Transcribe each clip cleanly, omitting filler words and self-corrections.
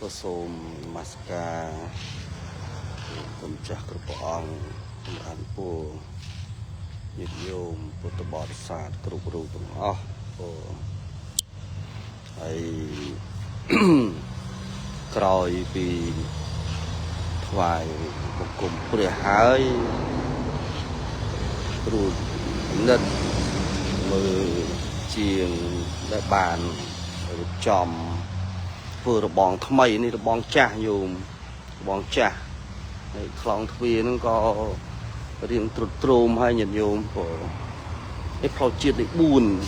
ក៏សូមនមស្ការគុណចាស់គ្រប់ព្រះអង្គចម្រើនពរញាតិញោមពុទ្ធបរិស័ទគ្រប់រូបទាំងអស់ក៏ហើយ ក្រោយពីថ្វាយបង្គំព្រះហើយរួចពិនិត្យមើលជាងដែលបានរៀបចំធ្វើរបងថ្មីនេះរបងចាស់ញោមរបងចាស់ហើយខ្លងទ្វារហ្នឹងក៏រៀងទ្រុឌទ្រោមហើយញាតិញោមព្រោះនេះផ្លូវជាតិលេខ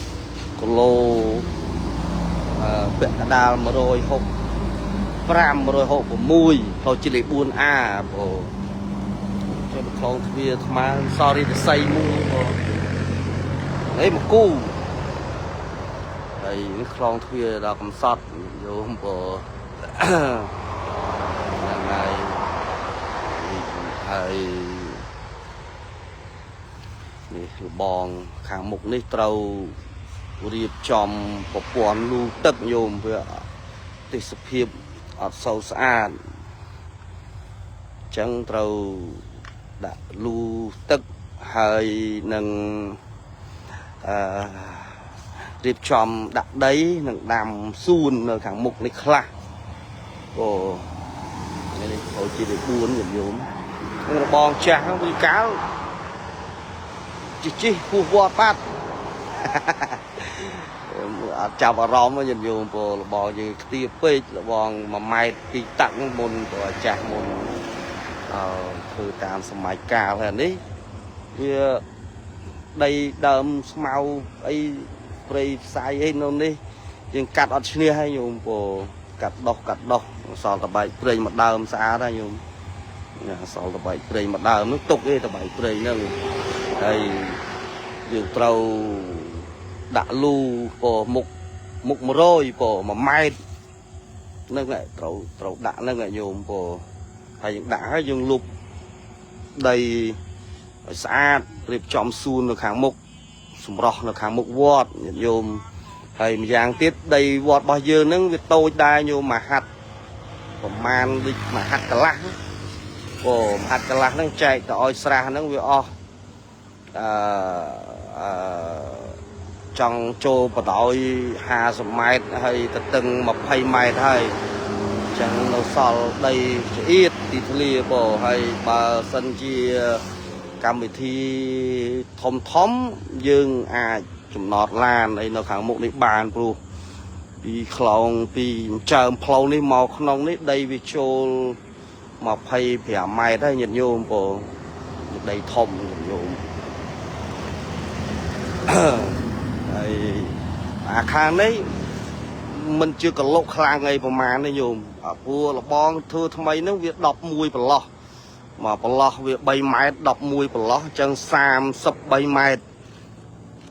4គីឡូពាក់កណ្ដាល165 166ផ្លូវជាតិលេខ 4A ព្រោះចូលខ្លងទ្វារអាត្មាសល់រិទ្ធស័យមួយព្រោះនេះមកគូហើយនេះខ្លងទ្វារដល់កំសត់យោមព្រោះ ហ្នឹងហើយហើយនេះរបងខាងមុខនេះត្រូវរៀបចំប្រព័ន្ធលូទឹកញោមវាទេសភាពអត់សូវស្អាតអញ្ចឹងត្រូវដាក់លូទឹកហើយនឹងអឺរៀបចំដាក់ដីនិងដាំសួននៅខាងមុខនេះខ្លះអូនេះចូលជាលេខ4ញាតិញោមនឹងរបងចាស់ហ្នឹងវាកាលជីជីពោះវត្តបាត់ អត់ចាប់អារម្មណ៍ញាតិញោមព្រោះរបងយើងខ្ទាពេករបង1ម៉ែត្រ2តាក់ហ្នឹងមុនព្រោះអាចាស់មុនអឺធ្វើតាមសម័យកាលហើយនេះវាដីដើមស្មៅអីព្រៃផ្សៃអីនៅនេះយើងកាត់អត់ឈ្នះហើយញោមព្រោះកាត់ដោះកាត់ដោះសល់តបែកព្រេងមួយដើមស្អាតហើយញោមសល់តបែកព្រេងមួយដើមនោះទុកទេតបែកព្រេងហ្នឹងហើយយើងត្រូវដាក់លូពមុខមុខ100ព1ម៉ែត្រហ្នឹងហើយត្រូវត្រូវដាក់ហ្នឹងហើយញោមពហើយយើងដាក់ហើយយើងលុបដីឲ្យស្អាតរៀបចំសួននៅខាងមុខសម្រស់នៅខាងមុខវត្តញាតិញោមហើយម្យ៉ាងទៀតដីវត្តរបស់យើងហ្នឹងវាតូចដែរញោមមួយហាត់ប្រមាណដូចមួយហាត់កន្លះអូមួយហាត់កន្លះហ្នឹងចែកទៅឲ្យស្រះហ្នឹងវាអស់អឺអឺចង់ចូលបដោយ50ម៉ែត្រហើយទៅតឹង20ម៉ែត្រហើយអញ្ចឹងនៅសល់ដីចៀតទីធ្លាបើហើយបើសិនជាកម្មវិធីធំធំយើងអាចចំណតឡានអីនៅខាងមុខនេះបានព្រោះពីខ្លងពីចើមផ្លូវនេះមកក្នុងនេះដីវាចូល25ម៉ែត្រហើយញាតិញោមព្រោះដីធំញាតិញោម ហើយអាខាងនេះមិនជាកលុកខ្លាំងអីប្រហែលទេញោមអាព្រោះលបងធ្វើថ្មីហ្នឹងវា11ប្រឡោះមកប្រឡោះវា3ម៉ែត្រ11ប្រឡោះអញ្ចឹង33ម៉ែត្រ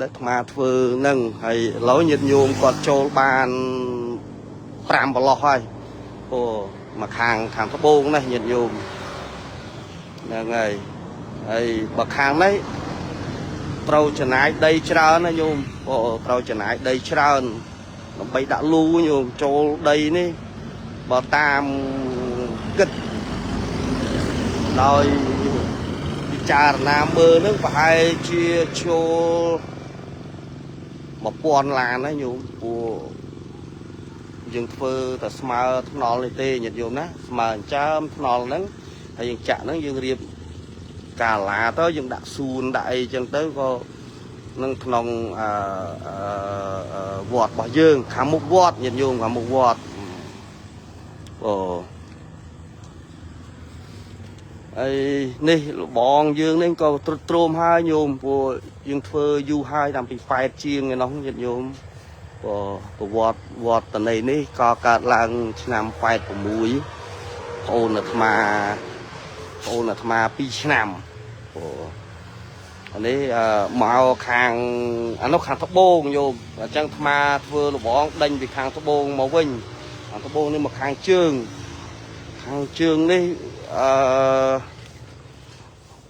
ដែលអាត្មាធ្វើហ្នឹងហើយឥឡូវញាតិញោមគាត់ចូលបាន5ប្រឡោះហើយព្រោះមកខាងខាងត្បូងនេះញាតិញោមហ្នឹងហើយហើយបើខាងនេះ ត្រូវចំណាយដីច្រើនណាញោមអូត្រូវចំណាយដីច្រើនដើម្បីដាក់លូញោមចូលដីនេះបើតាមគិតដោយពិចារណាមើលនឹងប្រហែលជាចូល1000ឡានណាញោមព្រោះយើងធ្វើតែស្មើថ្នល់នេះទេញាតិញោមណាស្មើអញ្ចើមថ្នល់ហ្នឹងហើយយើងចាក់ហ្នឹងយើងរៀបកាឡាទៅយើងដាក់សួនដាក់អីចឹងទៅក៏នឹងក្នុងអឺវត្តរបស់យើងខាងមុខវត្តញាតិញោមខាងមុខវត្តអូហើយនេះលបងយើងនេះក៏ទ្រុឌទ្រោមហើយញោមព្រោះយើងធ្វើយូរហើយតាំងពី8ជាងឯនោះញាតិញោមព្រោះប្រវត្តិវត្តន័យនេះក៏កើតឡើងឆ្នាំ86ប្អូនអាត្មាប្អូនអាត្មា2ឆ្នាំព្រោះអានេះមកខាងអានោះខាងត្បូងញោមអញ្ចឹងអាត្មាធ្វើលបងដេញពីខាងត្បូងមកវិញខាងត្បូងនេះមកខាងជើងខាងជើងនេះអឺ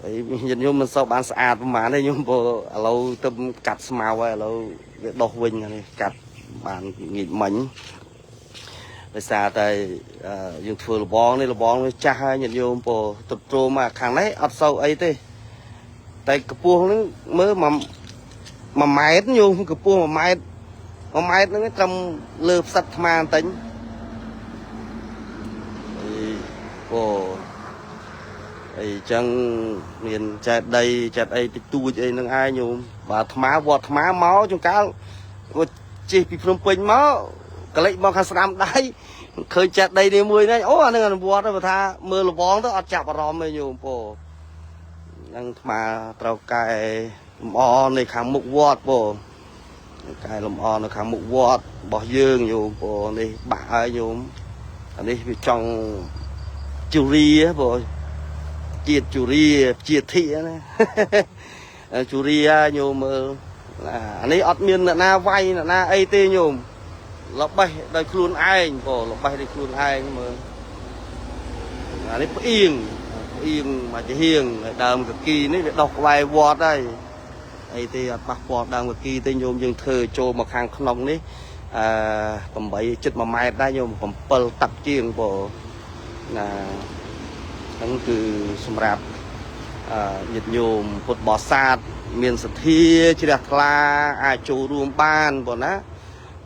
អីញាតិញោមមិនសូវបានស្អាតប្រហែលទេញោមព្រោះឥឡូវទៅកាត់ស្មៅហើយឥឡូវវាដុះវិញនេះកាត់បានងាកមិញ ដោយសារតែយើងធ្វើលបងនេះលបងនេះចាស់ហើយញាតិញោមពោទ្រុឌទ្រោមមកខាងនេះអត់សូវអីទេតែកម្ពស់ហ្នឹងមើលមួយ1ម៉ែត្រញោមកម្ពស់1ម៉ែត្រ1ម៉ែត្រហ្នឹងត្រឹមលើផ្សិតថ្មបន្តិចអីពោអីចឹងមានចេតដីចេតអីតិចតួចអីហ្នឹងឯងញោមបាទអាត្មាវត្តអាត្មាមកចង្កាលក៏ជិះពីភ្នំពេញមកកលិចមកខាងស្ដាំដៃឃើញចេតដីនេះមួយនេះអូអាហ្នឹងអនុវត្តបើថាមើលលបងទៅអត់ចាប់អារម្មណ៍ទេញោមពោហ្នឹងអាត្មាត្រូវកែលម្អនៅខាងមុខវត្តពោកែលម្អនៅខាងមុខវត្តរបស់យើងញោមពោនេះបាក់ហើយញោមអានេះវាចង់ជូរីពោជាតិជូរីជាតិធិណា ជូរីញោមមើលអានេះអត់មានអ្នកណាវាយអ្នកណាអីទេញោមល្បេះដោយខ្លួនឯងពោល្បេះដោយខ្លួនឯងមើលអានេះផ្អៀងផ្អៀងមកជាហៀងហើយដើមកគីនេះវាដុះក្បែរវត្តហើយអីទេអត់ប៉ះពាល់ដើមកគីទេញោមយើងធ្វើចូលមកខាងក្នុងនេះអឺ8ចិត្ត1ម៉ែត្រដែរញោម7តាក់ជាងពោណាហ្នឹងគឺសម្រាប់អឺញាតិញោមពុទ្ធបរិស័ទមានសទ្ធាជ្រះថ្លាអាចចូលរួមបានបងណា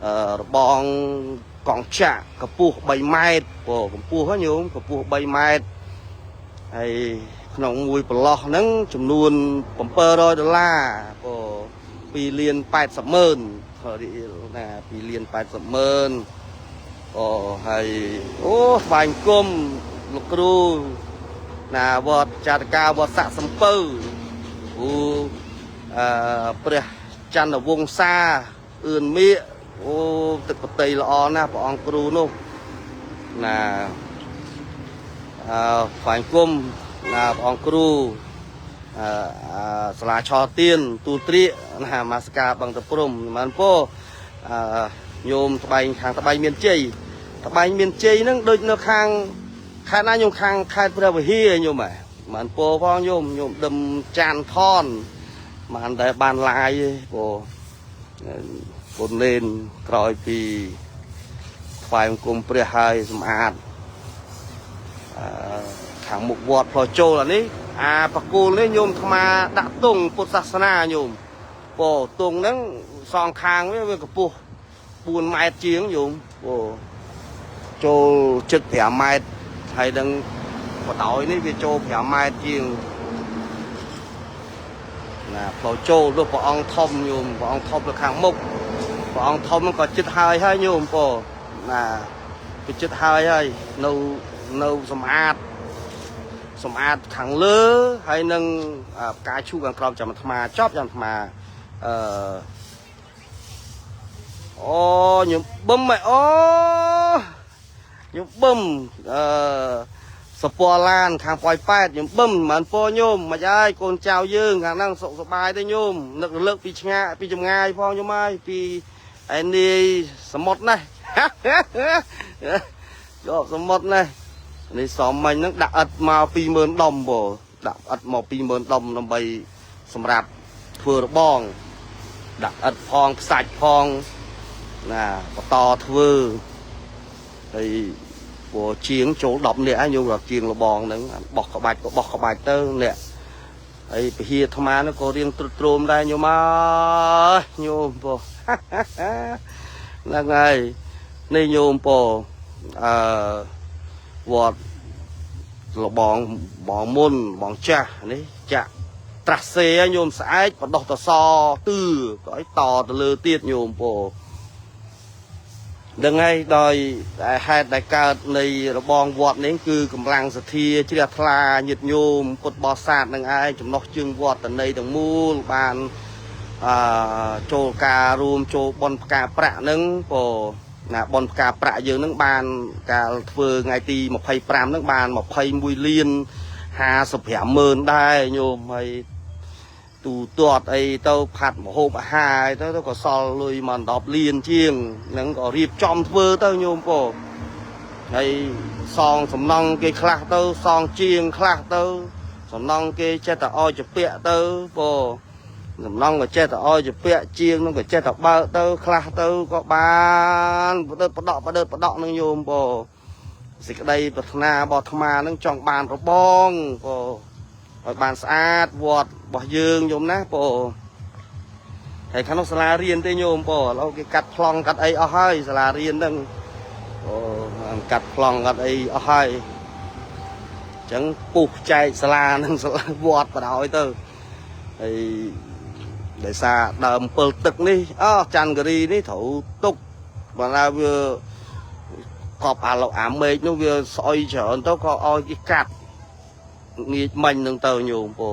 អឺរបងកងចាក់កម្ពស់3ម៉ែត្របងកម្ពស់ហ៎ញោមកម្ពស់3ម៉ែត្រហើយក្នុងមួយប្រឡោះហ្នឹងចំនួន700ដុល្លារបង2លាន80ម៉ឺនរៀលណា2លាន80ម៉ឺនអូហើយអូស្វែងគុំលោកគ្រូណាវត្តចាតកាវត្តស័កសំពៅគ្រូអឺព្រះចន្ទវង្សាអឿនមៀកអូទឹកបតីល្អណាស់ព្រះអង្គគ្រូនោះណាអឺស្វែងគុំណាព្រះអង្គគ្រូអឺសាលាឆទៀនទូលត្រៀកណាមាសកាបឹងតព្រំមិនពោអឺញោមត្បែងខាងត្បែងមានជ័យត្បែងមានជ័យហ្នឹងដូចនៅខាងខេត្តណាញោមខាងខេត្តព្រះវិហារញោមហ៎មិនពោផងញោមញោមដឹមចានថនមិនដែលបានឡាយទេពោពុនលេនក្រោយពីថ្វាយបង្គំព្រះហើយសម្អាតអឺខាងមុខវត្តផ្លូវចូលអានេះអាបកគូលនេះញោមអាត្មាដាក់ទង់ពុទ្ធសាសនាញោមពោទង់ហ្នឹងសងខាងវាកម្ពស់4ម៉ែត្រជាងញោមពោចូលជិត5ម៉ែត្រហើយនឹងបដោយនេះវាចូល5ម៉ែត្រជាងណាផ្លូវចូលនោះព្រះអង្គធំញោមព្រះអង្គធំនៅខាងមុខព្រះអង្គធំក៏ចិត្តហើយហើយញោមពោណាវាចិត្តហើយហើយនៅនៅសម្អាតសម្អាតខាងលើហើយនឹងផ្កាឈូកខាងក្រោមចាំអាត្មាចប់ចាំអាត្មាអឺអូញោមបឹមហ៎អូញោមបឹមអឺសពឡានខាងប៉ោយប៉ែតញោមបឹមមិនពោញោមមិនហើយកូនចៅយើងខាងហ្នឹងសុខសប្បាយទេញោមនឹករលឹកពីឆ្ងាយពីចម្ងាយផងញោមហើយពីឯនាយសមុទ្រណាជាប់សមុទ្រណានេះសមមិញហ្នឹងដាក់ឥដ្ឋមក20000ដុំបងដាក់ឥដ្ឋមក20000ដុំដើម្បីសម្រាប់ធ្វើរបងដាក់ឥដ្ឋផងខ្សាច់ផងណាបន្តធ្វើហើយព្រោះជាងចូល10នាក់ហើយញោមរាប់ជាងលបងហ្នឹងបោះក្បាច់ក៏បោះក្បាច់ទៅអ្នកហើយពហិអាត្មានោះក៏រៀងទ្រុឌទ្រោមដែរញោមអើយញោមពោ ហ្នឹងហើយនេះញោមពោអឺវត្តលបងបងមុនបងចាស់នេះចាក់ត្រាស់សេញោមស្អែកបដោះតសទឺក៏ឲ្យតទៅលើទៀតញោមពោដឹងហើយដោយហេតុដែលកើតនៃរបងវត្តនេះគឺកម្លាំងសទ្ធាជ្រះថ្លាញាតិញោមពុទ្ធបរិស័ទនឹងឯងចំណោះជើងវត្តតនីទាំងមូលបានអឺចូលការរួមចូលបនផ្កាប្រាក់នឹងពោណាបនផ្កាប្រាក់យើងនឹងបានកាលធ្វើថ្ងៃទី25នឹងបាន21លាន55ម៉ឺនដែរញោមហើយទូទាត់អីទៅផាត់មហូបអាហារអីទៅក៏សល់លុយមក10លានជាងហ្នឹងក៏រៀបចំធ្វើទៅញោមពោហើយសងសំណង់គេខ្លះទៅសងជាងខ្លះទៅសំណង់គេចេះតែឲ្យជពាក់ទៅពោ សំណងក៏ចេះតែឲ្យជាពាក់ជាងនឹងក៏ចេះតែបើកទៅខ្លះទៅក៏បានបដិបដកបដិបដកនឹងញោមពោសេចក្តីប្រាថ្នារបស់អាត្មានឹងចង់បានរបងពោឲ្យបានស្អាតវត្តរបស់យើងញោមណាពោហើយខាងនោះសាលារៀនទេញោមពោឥឡូវគេកាត់ប្លង់កាត់អីអស់ហើយសាលារៀនហ្នឹងអូកាត់ប្លង់កាត់អីអស់ហើយអញ្ចឹងពុះចែកសាលានឹងសាលាវត្តបដ ாய் ទៅហើយដោយសារដើមអំពិលទឹកនេះអចន្ទគិរីនេះត្រូវទុកបើណាវាកប់អាលោកអាមេឃនោះវាស្អុយច្រើនទៅក៏ឲ្យគេកាត់ងាកមិញនឹងទៅញោមពោ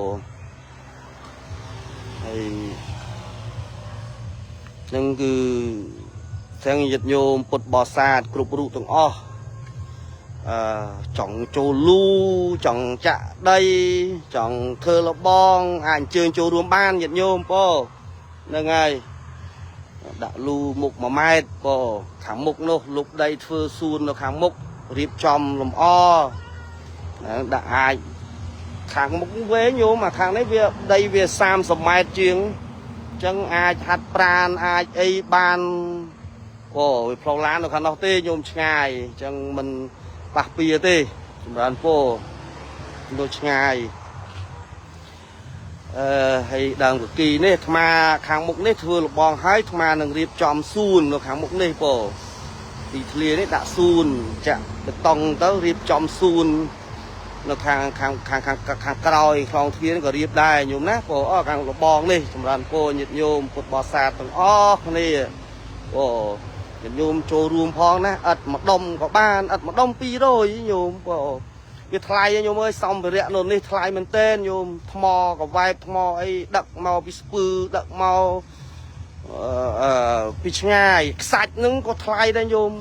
ហើយនឹងគឺទាំងញាតិញោមពុទ្ធបរិស័ទគ្រប់រូបទាំងអស់អឺចង់ចូលលូចង់ចាក់ដីចង់ធ្វើលបងអាចអញ្ជើញចូលរួមបានញាតិញោមពោហ្នឹងហើយដាក់លូមុខ1ម៉ែត្រពោខាងមុខនោះលុបដីធ្វើសួននៅខាងមុខរៀបចំលម្អដាក់អាចខាងមុខវែងញោមអាខាងនេះវាដីវា30ម៉ែត្រជាងអញ្ចឹងអាចហាត់ប្រានអាចអីបានអូវាផ្លូវឡាននៅខាងនោះទេញោមឆ្ងាយអញ្ចឹងមិនប៉ះពៀទេចម្រើនពោនៅឆ្ងាយអឺហើយដើមកគីនេះអាត្មាខាងមុខនេះធ្វើលបងហើយអាត្មានឹងរៀបចំសួននៅខាងមុខនេះពោទីធ្លានេះដាក់សួនចាក់បេតុងទៅរៀបចំសួននៅខាងខាងខាងខាងខាងក្រោយខ្លោងទ្វារក៏រៀបដែរញោមណាពោអខាងលបងនេះចម្រើនពោញាតិញោមពុទ្ធបរិស័ទទាំងអស់គ្នាពោញាតិញោមចូលរួមផងណាឥដ្ឋមួយដុំក៏បានឥដ្ឋមួយដុំ200ញោមពោវាថ្លៃញោមអើយសម្ភារៈនៅនេះថ្លៃមែនទែនញោមថ្មកវ៉ែបថ្មអីដឹកមកពីស្ពឺដឹកមកអឺពីឆ្ងាយខ្សាច់ហ្នឹងក៏ថ្លៃដែរញោម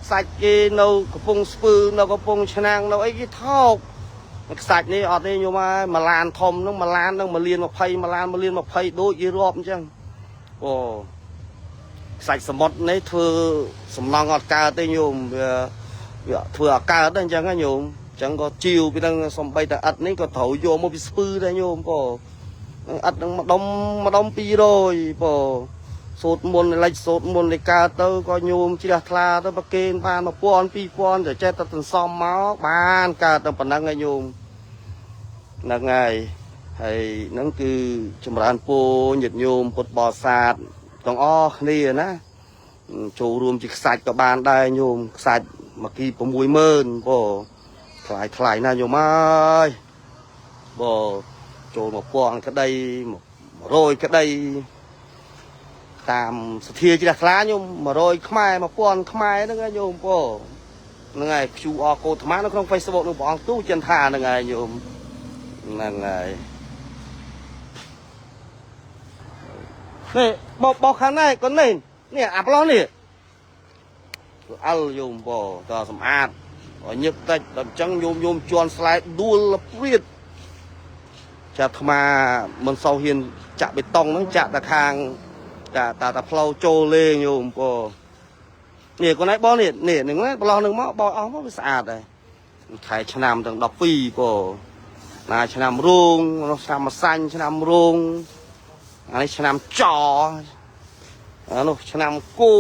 ខ្សាច់គេនៅកំពង់ស្ពឺនៅកំពង់ឆ្នាំងនៅអីគេថោកខ្សាច់នេះអត់ទេញោមហើយមួយឡានធំហ្នឹងមួយឡានហ្នឹង1លាន20មួយឡាន1លាន20ដូចគេរាប់អញ្ចឹងអូខ្សាច់សមុទ្រនេះធ្វើសំណង់អត់កើតទេញោមវាវាធ្វើអត់កើតទេអញ្ចឹងណាញោមអញ្ចឹងក៏ជីវពីហ្នឹងសំបីតែឥដ្ឋនេះក៏ត្រូវយកមកពីស្ពឺដែរញោមពោឥដ្ឋហ្នឹងម្ដុំម្ដុំ200ពោសូត្រមុនលិចសូត្រមុនលេកើតទៅក៏ញោមជ្រះថ្លាទៅប្រគេនបាន1000 2000ទៅចេះតែសន្សំមកបានកើតតែប៉ុណ្ណឹងឯងញោមហ្នឹងហើយហើយហ្នឹងគឺចម្រើនពរញាតិញោមពុទ្ធបរិស័ទទាំងអស់គ្នាណាចូលរួមជាខ្សាច់ក៏បានដែរញោមខ្សាច់មកគី60000ពោថ្លៃថ្លៃណាស់ញោមអើយបើចូល1000ក្តី100ក្តីតាមសទ្ធាជ្រះថ្លាញោម100ខ្មែរ1000ខ្មែរហ្នឹងញោមពោហ្នឹងហើយ QR code អាត្មានៅក្នុង Facebook នឹងព្រះអង្គទូចិនថាហ្នឹងហើយញោមហ្នឹងហើយនេះបោបោខាងនេះកូននេះនេះអាប្លោះនេះអល់ញោមពោតសម្អាតឲ្យញឹកតិចដល់អញ្ចឹងញោមញោមជន់ស្លែដួលព្រៀតចាអាត្មាមិនសូវហ៊ានចាក់បេតុងហ្នឹងចាក់តែខាងតាតាតាផ្លូវចូលលេងញោមពោនេះកូនឯងបងនេះនេះហ្នឹងណាប្លោះហ្នឹងមកបោអស់មកវាស្អាតដែរខែឆ្នាំទាំង12ពោណាឆ្នាំរោងនោះឆ្នាំម្សាញ់ឆ្នាំរោងអានេះឆ្នាំចអានោះឆ្នាំគោ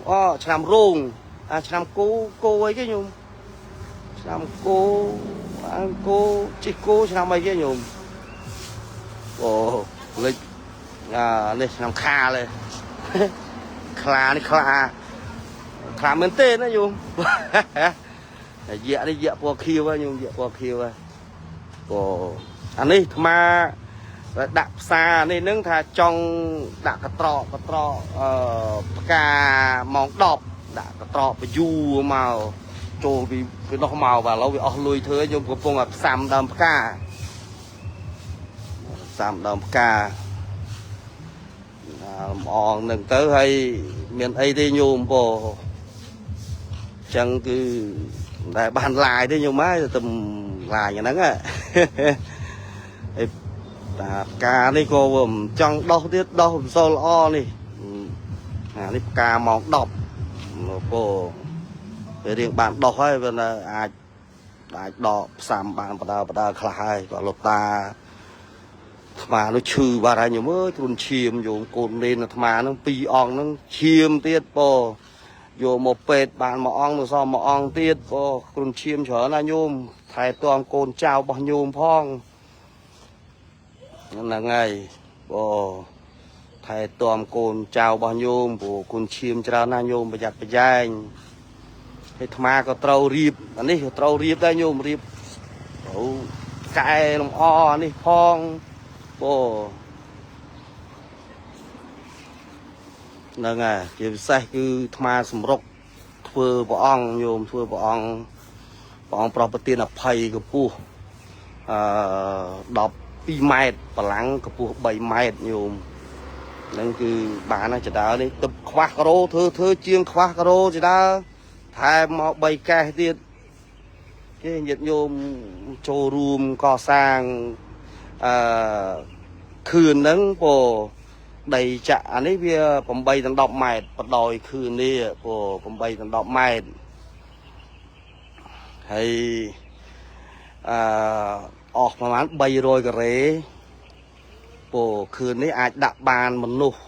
អូឆ្នាំរោងអាឆ្នាំគោគោអីគេញោមឆ្នាំគោអាគោជីកគោឆ្នាំអីគេញោមអូលិចអានេះឆ្នាំខាលឯង ខ្លានេះខ្លាខ្លាមែនទេណាញោម យៈនេះយៈពណ៌ខៀវញោមយៈពណ៌ខៀវពោអានេះអាត្មាដាក់ផ្សារនេះនឹងថាចង់ដាក់កត្រកកត្រកអឺផ្កាម៉ោង10ដាក់កត្រកបយូមកចូលពីពីនោះមកបាទឥឡូវវាអស់លុយធ្វើញោមកំពុងតែផ្សាំដើមផ្កាផ្សាំដើមផ្កាលំអងនឹងទៅហើយមានអីទេញោមពោចឹងគឺមិនដែលបានឡាយទេញោមហើយទៅឡាយហ្នឹងហើយតាផ្កានេះក៏វាមិនចង់ដោះទៀតដោះមិនសូវល្អនេះអានេះផ្កាម៉ោង10ពោពេលរៀងបានដោះហើយវានៅអាចអាចដកផ្សាំបានបដើបដើខ្លះហើយក៏លោកតា អាត្មានោះឈឺបាត់ហើយញោមអើយគ្រុនឈាមញោមកូននេនអាត្មានឹងពីរអង្គនឹងឈាមទៀតពោយកមកពេទ្យបានមួយអង្គនៅសល់មួយអង្គទៀតពោគ្រុនឈាមច្រើនណាស់ញោមថែទាំកូនចៅរបស់ញោមផងហ្នឹងហើយពោថែទាំកូនចៅរបស់ញោមព្រោះគុណឈាមច្រើនណាស់ញោមប្រយ័ត្នប្រយែងហើយអាត្មាក៏ត្រូវរៀបអានេះក៏ត្រូវរៀបដែរញោមរៀបត្រូវកែលម្អអានេះផង ពោហ្នឹងហើយជាពិសេសគឺអាត្មាសម្រុកធ្វើព្រះអង្គញោមធ្វើព្រះអង្គព្រះអង្គប្រោះប្រទានអភ័យកម្ពស់អឺ12ម៉ែត្របលាំងកម្ពស់3ម៉ែត្រញោមហ្នឹងគឺបានណាចដើនេះទឹកខ្វះការ៉ូធ្វើធ្វើជាងខ្វះការ៉ូចដើថែមមក3កេះទៀតគេញាតិញោមចូលរួមកសាងអឺ ខឿនហ្នឹងពោដីចាក់អានេះវា8ដល់10ម៉ែត្របដោយខឿននេះពោ8ដល់10ម៉ែត្រហើយអឺអស់ប្រហែល300ការ៉េពោខឿននេះអាចដាក់បានមនុស្ស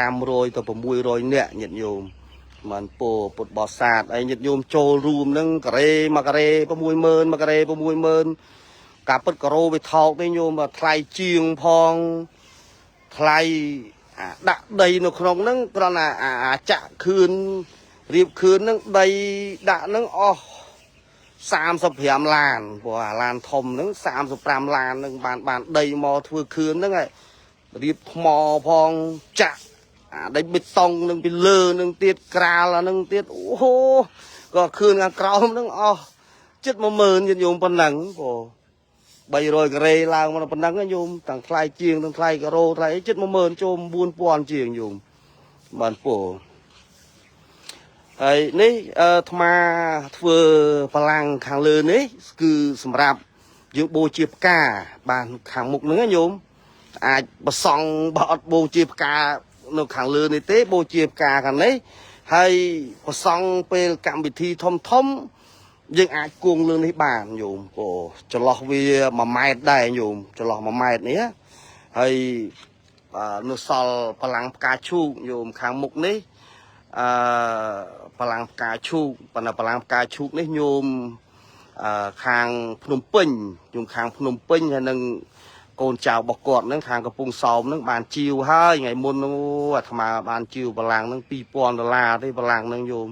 500ទៅ600នាក់ញាតិញោមមិនពោពុទ្ធបរិស័ទអីញាតិញោមចូលរួមហ្នឹងការ៉េមួយការ៉េ60000មួយការ៉េ60000ការពិតការ៉ូវាថោកទេញោមថ្លៃជាងផង ថ្លៃអាដាក់ដីនៅក្នុងហ្នឹងគ្រាន់តែអាអាចាក់ខឿនរៀបខឿនហ្នឹងដីដាក់ហ្នឹងអស់35ឡានព្រោះអាឡានធំហ្នឹង35ឡានហ្នឹងបានបានដីមកធ្វើខឿនហ្នឹងហើយរៀបថ្មផងចាក់អាដីបេតុងនឹងពីលើនឹងទៀតក្រាលអានឹងទៀតអូហូក៏ខឿនខាងក្រោមហ្នឹងអស់ជិត10000ញាតិញោមប៉ុណ្ណឹងព្រោះ 300ការ៉េឡើងមកប៉ុណ្ណឹងណាញោមទាំងថ្លៃជាងទាំងថ្លៃការ៉ូថ្លៃអីជិត10000ចូល9000ជាងញោមបានពោហើយនេះអឺអាត្មាធ្វើបលាំងខាងលើនេះគឺសម្រាប់យើងបូជាផ្កាបានខាងមុខហ្នឹងណាញោមអាចប្រសង់បើអត់បូជាផ្កានៅខាងលើនេះទេបូជាផ្កាខាងនេះហើយប្រសង់ពេលកម្មវិធីធំធំ យើងអាចគង់លើនេះបានញោមព្រោះចន្លោះវា1ម៉ែត្រដែរញោមចន្លោះ1ម៉ែត្រនេះណាហើយអឺនៅសល់បលាំងផ្កាឈូកញោមខាងមុខនេះអឺបលាំងផ្កាឈូកប៉ុន្តែបលាំងផ្កាឈូកនេះញោមអឺខាងភ្នំពេញញោមខាងភ្នំពេញហើយនឹងកូនចៅរបស់គាត់ហ្នឹងខាងកំពង់សោមហ្នឹងបានជាវហើយថ្ងៃមុនហ្នឹងអូអាត្មាបានជាវបលាំងហ្នឹង2000ដុល្លារទេបលាំងហ្នឹងញោម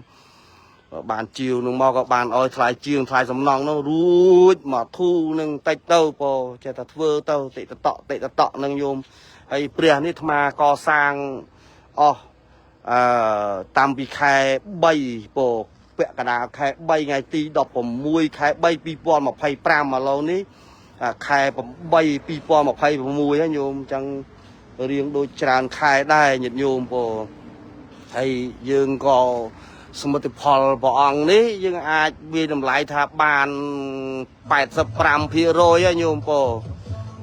បានជាវនឹងមកក៏បានអោយថ្លៃជាងថ្លៃសំណងនោះរួចមកធូរនឹងតិចទៅពោចេះតែធ្វើទៅតិតតតិតតនឹងញោមហើយព្រះនេះអាត្មាកសាងអស់អឺតាំងពីខែ3ពោពាក់កណ្ដាលខែ3ថ្ងៃទី16ខែ3 2025ឥឡូវនេះខែ8 2026ហើយញោមអញ្ចឹងរៀងដូចច្រើនខែដែរញាតិញោមពោហើយយើងក៏ សមិទ្ធផលព្រះអង្គនេះយើងអាចវាតម្លៃថាបាន85%ហើយញោមពោ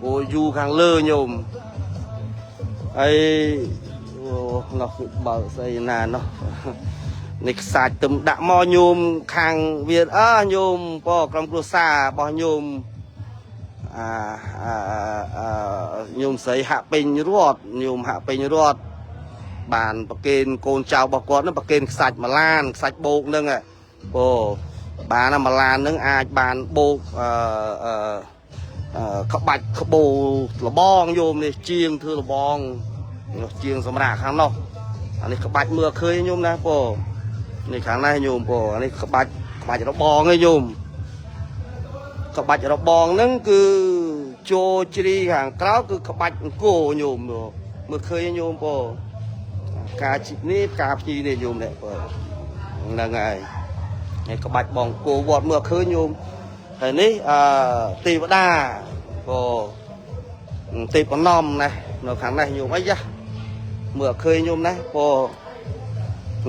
ព្រោះយូរខាងលើញោមហើយអូនោះគឺបើកស្អីណានោះនេះខ្សាច់ទឹមដាក់មកញោមខាងវាអើញោមពោក្រុមគ្រួសាររបស់ញោមអាអាអាញោមស្រីហាក់ពេញរត់ញោមហាក់ពេញរត់ បានប្រកេនកូនចៅរបស់គាត់នឹងប្រកេនខ្សាច់មួយឡានខ្សាច់បោកហ្នឹងអូបានណាមួយឡានហ្នឹងអាចបានបោកអឺអឺអឺក្បាច់ក្បូរលបងយោមនេះជាងធ្វើលបងនោះជាងសម្រាប់ខាងនោះអានេះក្បាច់មើលឃើញញោមណាពោនេះខាងនេះញោមពោអានេះក្បាច់ក្បាច់របងឯងញោមក្បាច់របងហ្នឹងគឺចូលជ្រីខាងក្រៅគឺក្បាច់អង្គរញោមមើលឃើញញោមពោ ការជីនេះការភ្ញីនេះញោមនេះបើហ្នឹងហើយហើយក្បាច់បងគោវត្តមើលឃើញញោមហើយនេះអឺទេវតាក៏ទេពណមណានៅខាងនេះញោមអីយ៉ាមើលឃើញញោមណាព្រោះ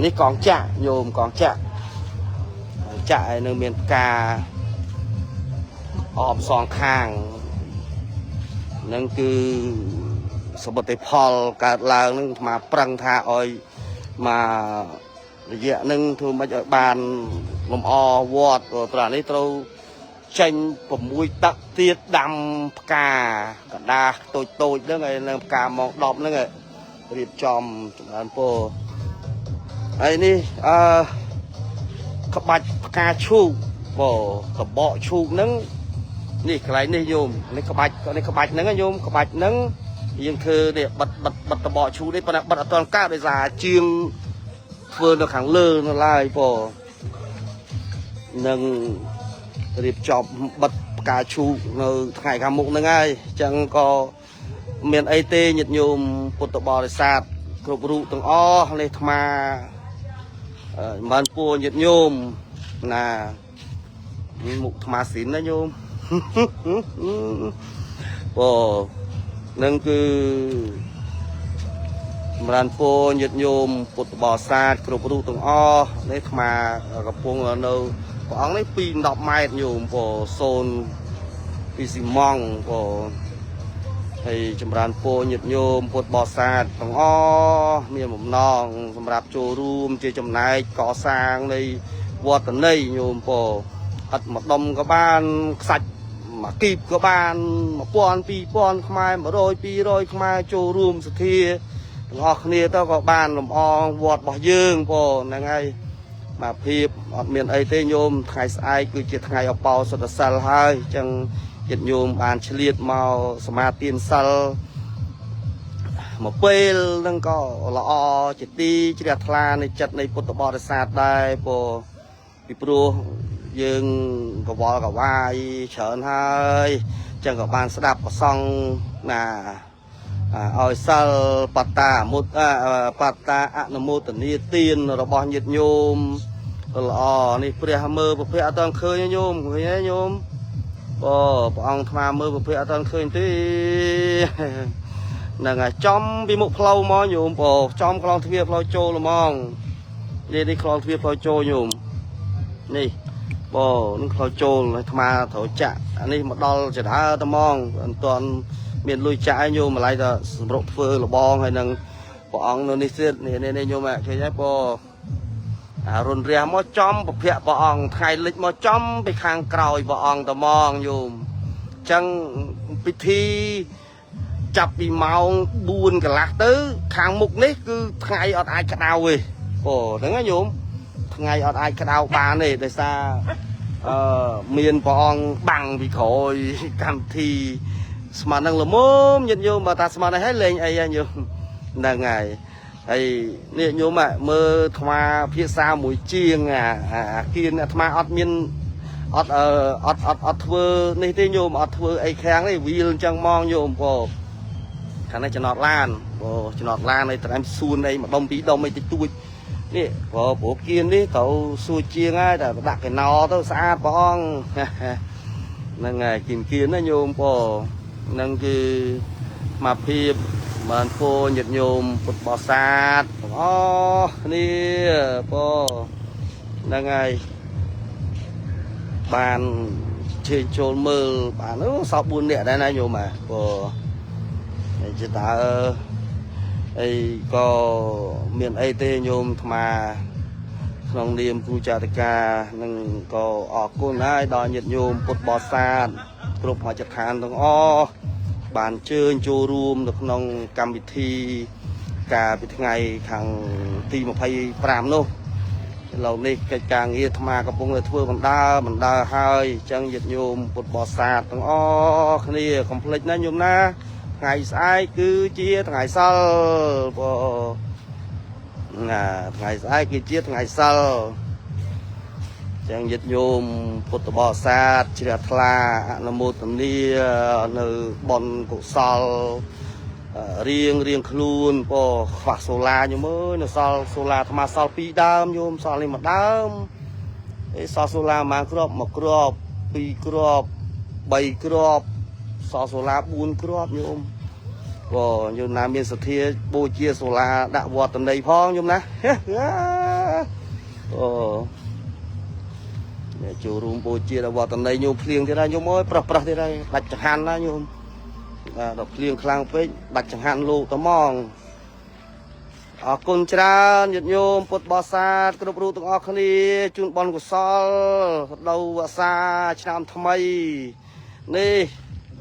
នេះកងចាក់ញោមកងចាក់កងចាក់ហើយនៅមានផ្កាអមសងខាងហ្នឹងគឺ សមិទ្ធផលកើតឡើងនឹងអាត្មាប្រឹងថាឲ្យមករយៈនឹងធ្វើម៉េចឲ្យបានលំអវត្តព្រោះត្រានេះត្រូវ ចេញ6ទឹកទៀតដាំផ្កាកដាស់តូចតូចហ្នឹងហើយនឹងផ្កាម៉ោង10ហ្នឹងឯងរៀបចំចម្រើនពរហើយនេះអឺក្បាច់ផ្កាឈូកបើកបកឈូកហ្នឹងនេះកន្លែងនេះញោមនេះក្បាច់នេះក្បាច់ហ្នឹងញោមក្បាច់ហ្នឹងយើងធ្វើនេះបិទបិទបិទតបកឈូកនេះប៉ុន្តែបិទអត់ទាន់កើតដោយសារជាងធ្វើនៅខាងលើនៅឡើយបើនឹងរៀបចំបិទផ្កាឈូកនៅថ្ងៃខាងមុខហ្នឹងហើយអញ្ចឹងក៏មានអីទេញាតិញោមពុទ្ធបរិស័ទគ្រប់រូបទាំងអស់នេះអាត្មាអឺមិនពួរញាតិញោមណាមុខអាត្មាស៊ីនណាញោម បើនឹងគឺចម្រើនពរញាតិញោមពុទ្ធបរិស័ទគ្រប់រូបទាំងអស់នេះអាត្មាកំពុងនៅព្រះអង្គនេះ2 10ម៉ែត្រញោមបើសូនពីស៊ីម៉ង់បើហើយចម្រើនពរញាតិញោមពុទ្ធបរិស័ទទាំងអស់មានបំណងសម្រាប់ចូលរួមជាចំណែកកសាងនៃវត្តន័យញោមបើអត់មួយដុំក៏បានខ្សាច់មួយគីបក៏បាន1000 2000ខ្មែរ100 200ខ្មែរចូលរួមសទ្ធាទាំងអស់គ្នាទៅក៏បានលំអងវត្តរបស់យើងបងហ្នឹងហើយមកភាពអត់មានអីទេញោមថ្ងៃស្អែកគឺជាថ្ងៃអបោសុទ្ធសិលហើយអញ្ចឹងញាតិញោមបានឆ្លៀតមកសមាទានសិលមកពេលហ្នឹងក៏ល្អជាទីជ្រះថ្លានៃចិត្តនៃពុទ្ធបរិស័ទដែរព្រោះពីព្រោះយើងកវល់កវាយច្រើនហើយអញ្ចឹងក៏បានស្ដាប់ប្រសង់ណាឲ្យសិលបត្តាមុតបត្តាអនុមោទនីទានរបស់ញាតិញោមល្អនេះព្រះមើលប្រភពអត់ទាន់ឃើញទេញោមឃើញទេញោមបើព្រះអង្គអាត្មាមើលប្រភពអត់ទាន់ឃើញទេហ្នឹងហើយចំពីមុខផ្លូវមកញោមបើចំខ្លងទ្វារផ្លូវចូលហ្មងនេះនេះខ្លងទ្វារផ្លូវចូលញោមនេះបើនឹងផ្លូវចូលអាត្មាត្រូវចាក់អានេះមកដល់ចដើត្មងមិនទាន់មានលុយចាក់ឲ្យញោមម្ល៉េះតែសម្រុកធ្វើលបងហើយនឹងព្រះអង្គនៅនេះទៀតនេះនេះញោមឃើញហើយបើអារុនរះមកចំពភៈព្រះអង្គថ្ងៃលិចមកចំពីខាងក្រោយព្រះអង្គត្មងញោមអញ្ចឹងពិធីចាប់ពីម៉ោង4កន្លះទៅខាងមុខនេះគឺថ្ងៃអត់អាចក្តៅទេអូហ្នឹងណាញោមថ្ងៃអត់អាចក្តៅបានទេដោយសារអឺមានព្រះអង្គបាំងពីក្រោយកម្មវិធីស្មាននឹងល្មមញាតិញោមបើថាស្មាននេះឲ្យលេងអីហ៎ញោមហ្នឹងហើយហើយនេះញោមមើលអាត្មាភាសាមួយជាងអាអាគៀនអាត្មាអត់មានអត់អត់អត់អត់ធ្វើនេះទេញោមអត់ធ្វើអីខាងទេវីលអញ្ចឹងហ្មងញោមបងខាងនេះចំណតឡានបងចំណតឡានឯត្រែមសួនអីមួយដុំពីរដុំអីតិចតួចនេះព្រោះព្រោះគៀននេះត្រូវសួរជាងហើយតែដាក់កណោទៅស្អាតបងហ្នឹងហើយគៀនគៀនណាញោមបងហ្នឹងគឺមកភាពបានពោញាតិញោមពុទ្ធបរិស័ទទាំងអស់គ្នាបងហ្នឹងហើយបានជើញចូលមើលបានអូសល់4នាក់ដែរណាញោមហ่ะបងហើយជាតើអីក៏មានអីទេញោមអាត្មាក្នុងនាមគ្រូចារិកានឹងក៏អរគុណហើយដល់ញាតិញោមពុទ្ធបរិស័ទគ្រប់មជ្ឈដ្ឋានទាំងអស់បានជើញចូលរួមនៅក្នុងកម្មវិធីកាលពីថ្ងៃខាងទី25នោះឥឡូវនេះកិច្ចការងារអាត្មាកំពុងតែធ្វើបណ្ដើបណ្ដើហើយអញ្ចឹងញាតិញោមពុទ្ធបរិស័ទទាំងអស់គ្នាកុំភ្លេចណាញោមណាថ្ងៃស្អែកគឺជាថ្ងៃសិលបងណាថ្ងៃស្អែកគឺជាថ្ងៃសិលចឹងញាតិញោមពុទ្ធបរិស័ទជ្រះថ្លាអនុមោទនានៅបុណ្យកុសលរៀងរៀងខ្លួនពោខ្វះសូឡាញោមអើយនៅសល់សូឡាអាត្មាសល់2ដើមញោមសល់នេះមួយដើមអេសល់សូឡាមួយគ្រាប់មួយគ្រាប់ពីរគ្រាប់បីគ្រាប់សល់សូឡា4គ្រាប់ញោមបើញោមណាមានសទ្ធាបូជាសូឡាដាក់វត្តន័យផងញោមណាអូនេះចូលរួមបូជាដល់វត្តន័យញោមភ្លៀងទៀតហើយញោមអើយប្រោះប្រោះទៀតហើយដាច់ចង្ហាន់ណាញោមបាទដល់ភ្លៀងខ្លាំងពេកដាច់ចង្ហាន់លោកត្មង អរគុណច្រើនញាតិញោមពុទ្ធបរិស័ទគ្រប់រូបទាំងអស់គ្នាជូនបុណ្យកុសលរដូវវស្សាឆ្នាំថ្មីនេះ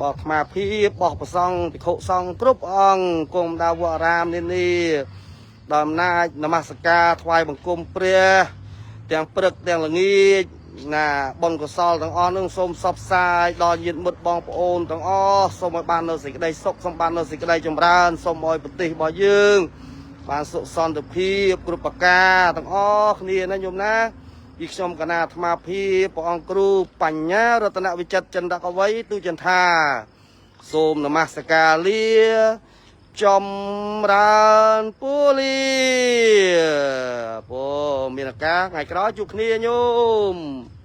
បោះអាត្មាភាពបោះប្រសង់ភិក្ខុសង្ឃគ្រប់អង្គគង់ដាវត្តអារាមនានាដល់អំណាចនមស្ការថ្វាយបង្គំព្រះទាំងព្រឹកទាំងល្ងាចណាបុណ្យកុសលទាំងអស់នឹងសូមផ្សព្វផ្សាយដល់ញាតិមិត្តបងប្អូនទាំងអស់សូមឲ្យបាននៅសេចក្តីសុខសូមបាននៅសេចក្តីចម្រើនសូមឲ្យប្រទេសរបស់យើង បានសុខសន្តិភាពគ្រប់ប្រការទាំងអស់គ្នាណាញោមណាពីខ្ញុំកណាអាត្មាភាពព្រះអង្គគ្រូបញ្ញារតនវិចិត្រចិន្ទកវីទូចន្ថាសូមនមស្ការលាចម្រើនពូលាពោមានឱកាសថ្ងៃក្រោយជួបគ្នាញោម។